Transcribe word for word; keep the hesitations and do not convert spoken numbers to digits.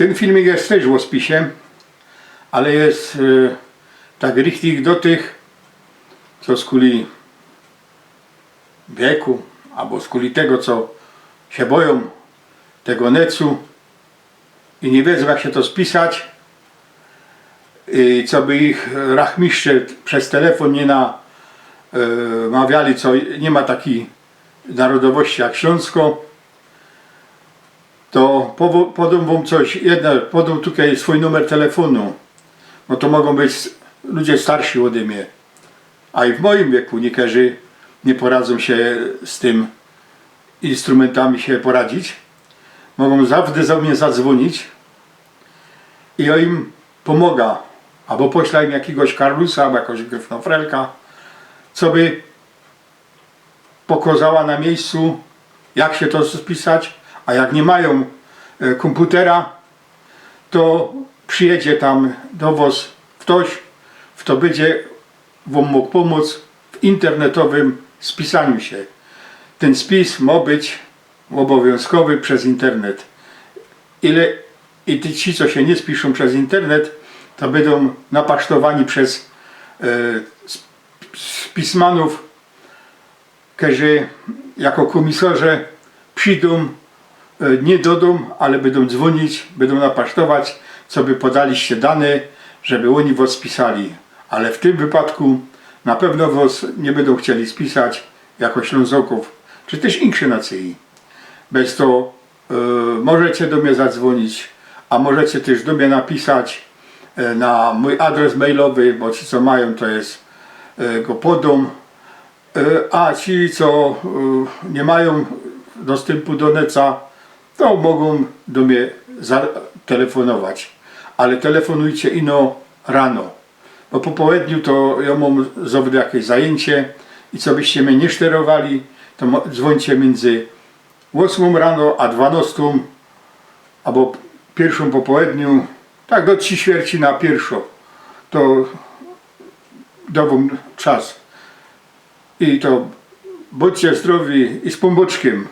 Tyn filmik je tyż ô spisie, ale je, e, tak richtig do tych, co skuli wieku, abo skuli tego, co sie bojōm tego necu i niy wiedzōm, jak sie to spisać, i co by ich rachmistrze bez telefōn niy na-, e, mawiali, co niy ma takij narodowości jak ślōnsko, to powo-, podōm wōm coś, jedna, podōm tukej swōj numer telefōnu, bo to mogōm być ludzie starsi ôdy mie, a i w mojim wieku niykerzy niy poradzōm sie z tym instrumyntami sie poradzić, mogōm zawsze do mie zadzwōnić i jŏ im pōmoga, abo pośla im jakigoś karlusa, abo jakoś gryfnofrelka, co by pokŏzała na miyjscu, jak sie to spisać, a jak niy majōm, e, kōmputera, to przijedzie tam do wos ftoś, fto bydzie wōm mōg pōmōc w internetowym spisaniu sie. Tyn spis mo być ôbowiōnzkowy bez internet. Ile, i ty, ci, co sie niy spiszōm bez internet, to bydōm napasztowani bez, e, sp-, spismanōw, kerzy jako kōmisorze przidōm, e, niy do dōm, ale bydōm dzwōnić, bydōm napasztować, co by podaliście dane, żeby ôni wos spisali. Ale w tym wypadku na pewno wos niy bydōm chcieli spisać jako Ślōnzokōw, czy tyż inkszych nacyji. Bez to, e, możecie do mie zadzwōnić, a możecie tyż do mie napisać, e, na mōj adres mailowy, bo ci, co majōm, to je, e, go podōm. E, a ci, co, e, niy majōm dostympu do neca, to mogōm do mie zatelefōnować. Ale telefōnujcie ino rano. Bo po połedniu to jŏ mōm zawsze jakeś zajyncie i co byście mie niy szterowali, to mo-, dzwōńcie miyndzy ôsmōm rano a dwanŏstōm, abo piyrszōm po połedniu, tak do trzi ćwierci na piyrszõ. To dŏwōm czas. I to bōdźcie zdrowi i z Pōnbōczkiym.